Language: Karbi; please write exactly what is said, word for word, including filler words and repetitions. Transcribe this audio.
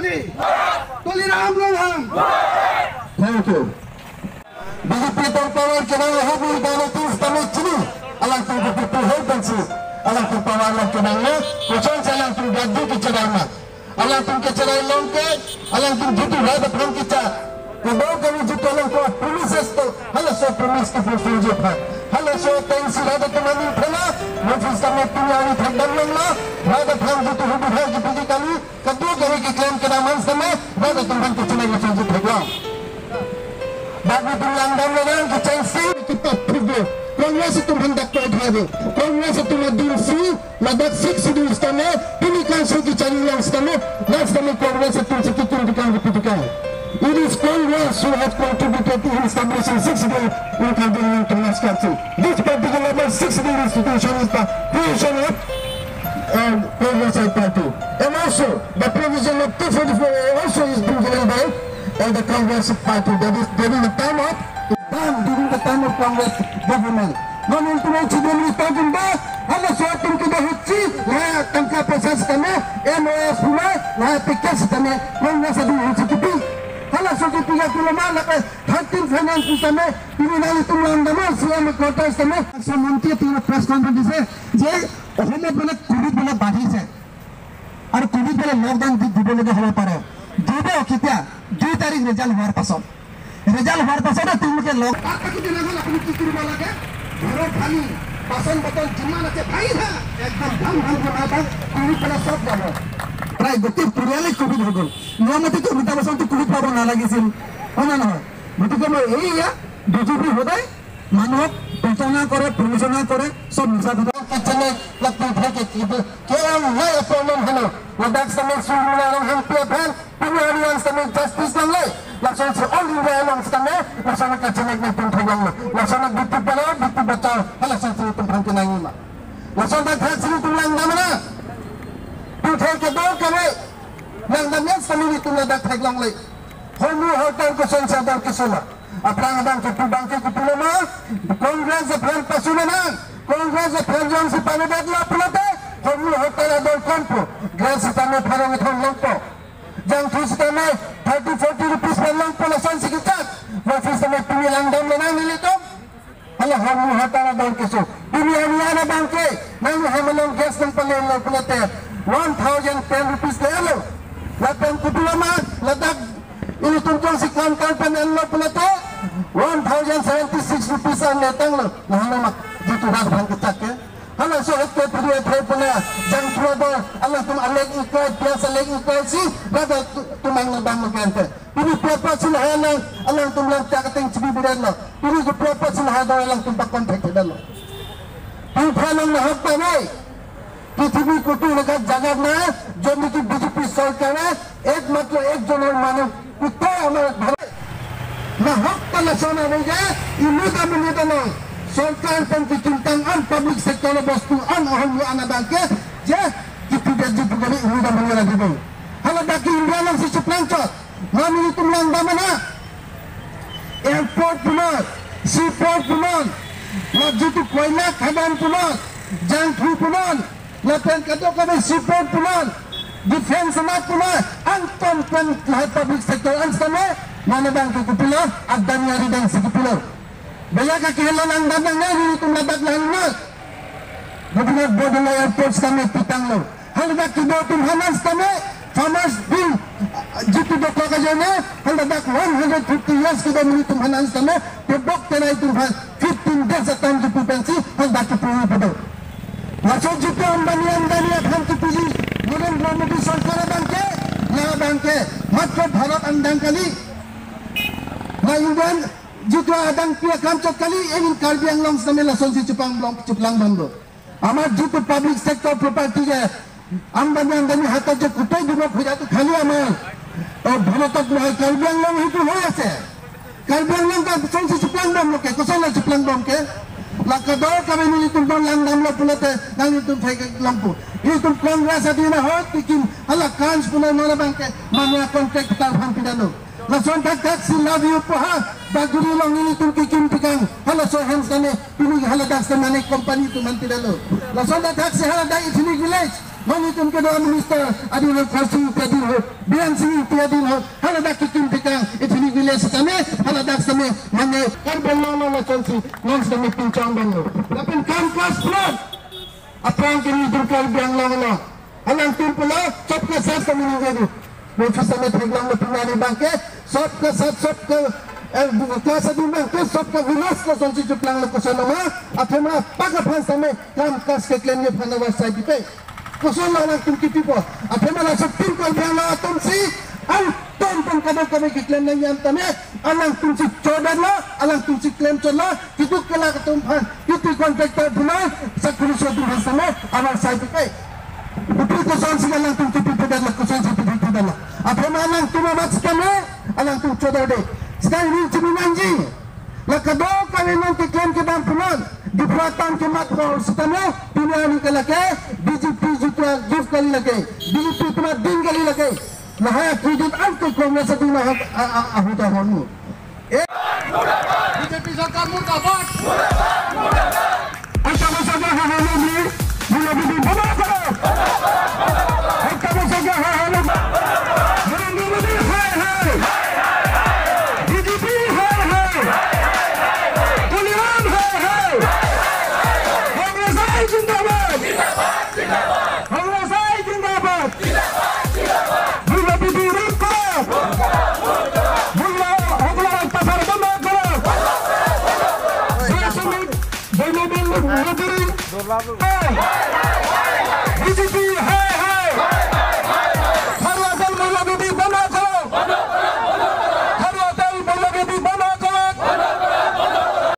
Tuliram Ronghang. Thank you. B J P atum power kelang ahut ni dana tin sitame chini. Alangtum ke people hei pensi. Alangtum power along kelang le. Koson si alangtum gadi kechelaima. Alangtum kechelai along ke. Alangtum jitu rat aphan kecha. Kedua kami jitu alangtum promises to. Halaso promise ke fulfill ji aphan. Halaso tensi rat atum aning thela. Mungkin sitame punya ni thakdam lang la. Rat aphan jitu hudu hai jitu kali. Kadokave keklem kedam an sitame, dak atum aphan kacheleng kacheleng thek lo. Dak atum langdam lo nang kechengsi kepap phuglo. Congress atum aphan dak koi thai. Congress atum adin si, ladak Sixth Schedule sitame, pini council kechari lang sitame, last sitame Congress atum si kikim dikang kipi dikang. It is Congress who have contributed in establishing Sixth Schedule in Karbi Anglong Autonomous Council. This particular Sixth Schedule institution is the creation of and Congress I party. And also, the provision of two forty-four A also is being given by, by the Congress party. That is during the time of, done during the time of Congress government. Non untuk yang sudah melihat jumpa, halaso atum kita huchi, lah tangka proses kami, M O S pula, lah tiket kami, Congress atum huchi kipi. Halaso kipi ya pula mana ke, thirteen finance kami, ini nang itu langdam lo, C M quarters kami. Sementara itu press conference saya, যে অসমত বোলে কোভিড বোলে বাঢ়িছে আৰু কোভিড বোলে লকডাউন দি দিবলগীয়া হ'ব পাৰে। দিব কেতিয়া? দুই তাৰিখ ৰিজাল্ট হোৱাৰ পাছত। ৰিজাল্ট হোৱাৰ পাছতে তেওঁলোকে লক- তাত থাকি তেনেহ'লে আপুনি কি কৰিব লাগে? ঘৰৰ থালি, বাচন বৰ্তন যিমান আছে ভাঙি থা, একদম ভাং ভাং বনাই ভাং, কোভিড পেলাই চব যাব। প্ৰায় গোটেই পৰিয়ালেই কোভিড হৈ গ'ল। নিয়মতেতো অমিতাভ বচ্চনটো কোভিড পাব নালাগিছিল, হয় নে নহয়? গতিকে মই এইয়া বিজেপি সদায় মানুহক প্ৰতাৰণা কৰে, প্ৰৰোচনা কৰে, চব মিছা কথা। Kachelek lapu phak ke kibu ke ang nai apolom hano. Ladak sitame sumuna lang hangpi aphan, pini hari yang sitame justice lang le. Lason si all India along sitame, lason kachelek nangtum thek lang le. Lason bitu pala, bitu bachao, lason si tum phan kenang ma. Lason dak thek si tum langdam na. Tum thek ke do kame. Langdam yang sitame tum ladak thek lang le. Hormu hortar koson si ador keso ma. Aphrang abang ke pu abang ke kipu lo ma, Congress aphan pasu nang, Congress aphan jongsi pavedetlo pulote, hormu hortar ador konpo, gas sitame pharo kethom longpo. Jangthu sitame thirty, forty rupees pen longpo lason si kechak, office sitame pini langdam lo nang nelitum. Hala hormu hortar ador keso. Pini ani ana abang ke, nang hem along gas nangpalelo pulote, one thousand ten rupees le lo. Lapen kipu lo ma, ladak ilitum jongsi kangkang pen enlo pulote, one thousand seventy six rupees an netang lo. Lahenlo ma, jitu rat aphan kechak ke. Halaso het ke puri ethai puna, jangthu ador, alangtum alek ingkoi, piyas alek ingkoi si, rat atum angdam lo kente. Pini piyas piyas si lahai alang, alangtum lang chak ateng chibi biren lo. Pini ke piyas piyas si lahai ador alangtum pakon thek thek lo. Pini phalong nahok ta nai. পৃথিৱীৰ ক'তো এনেকুৱা জাগাত নাই, য'ত নেকি বিজেপি চৰকাৰে একমাত্ৰ একজনৰ মানুহ গোটেই আমাৰ Bharat. Nahok ta lason ave je, inut amonit along, sorkar pen kekimtang an, public sector bostu an ahormu an abang ke, je kipidetji pu kali inut amonit lagibom. Hala dak India alongsi cheplang chot, non ilitum langdam na. Airport punon, seaport punon, la jitu koila khadan punon, jangthu punon, lapen kadokave seaport punon, defense amat punon, anton pen lahai public sector an sitame, non abang ke kopilo, Adani arideng si kopilo. Baya ke kehelo langdam nang nang ilitum ladak lang lo. Gubernur Bodola Airport sitame pitang lo. Haladak kedo atum aphan an sitame, farmers bill, jitu dokok ajoine, haladak one hundred fifty years kedo amonit atum aphan an sitame, tebok tenai atum aphan fifteen days atam jitu pensi, haladak kipu pado. Laso jitu Ambani Adani aphan kipuji, Narendra Modi sorkar abang ke, la abang ke, matro Bharat andang kali, la Indian jitu adang pia kam chot kali, even Karbi Anglong sitame lasonsi cheplang blong, cheplang bom do. আমাৰ যিটো public sector property যে আম্বানী আম্বানী হাতত যে গোটেই দিব খোজাটো খালি আমাৰ, অ, ভাৰতত নহয়, কাৰ্বি আংলং সেইটো হৈ আছে। কাৰ্বি আংলং কা চলছে চিপলাং ডম লোকে, কচলে চিপলাং ডম কে? লাকাডৰ কাবে নি তুম ডম লাং ডম লো পুলতে, নাং ইতুম থাই লংপু। ইতুম কংগ্ৰেছ আদি না হয়, টিকিম, হালা কাঞ্চ পুনৰ নলে বাংকে, মানুহে কণ্ট্ৰেক্ট তাৰ ভাং পিদানো। Lason thakthak si love you poha, baguri along ilitum kikim pikang, halaso hem sitame, pini haladak sitame company atum man pidalo. Lason thakthak si haladak ethnic village, Mane itum kedo minister adin ho, Khorsing Engti adin ho, Biren Sing Engti adin ho, haladak kekim tekang, ethnic village sitame, haladak sitame, mane Karbi Anglong along lasonsi, non sitame pinchang bang lo. Lapen kam kas plot, aphrang kini dur Karbi Anglong lo. Alangtum pulo, Sabka Saath sitame ningje do. Mo sitame theklonglo pinari bangke, Sabka Saath, Sabka, eh, class adin bangke, Sabka Vikas lasonsi cheplanglo koson nama, athema pak aphan sitame, kam kas keklemji aphan avarsai pipe. Koson alangtum kipipo. Athema laso pin Karbi Anglong atumsi, alangtum pen kadokave keklem nangji an tame, alangtumsi chodetlo, alangtumsi klem chodetlo, keduk kelak atum aphan, kiti contractor aphan, sakuri so atum aphan sitame, avarsai pipe. Upi kosonsi alangtum kipi pedetlo, kosonsi kipi pedetlo. Athema alangtum amat sitame, alangtum chodet de. Sekarang ini cumi nangji. La kadokave non keklem kedam punon, Diphu atam kemat ko sitame, pini arni ke lake, B J P juta juf kali lake, B J P tema din kali lake, lahai akridit ante Congress atum ahut, a, a, ahut ahormu. Eh, B J P sorkar murdabad. Anta masa dah hal ini, mula bibin bana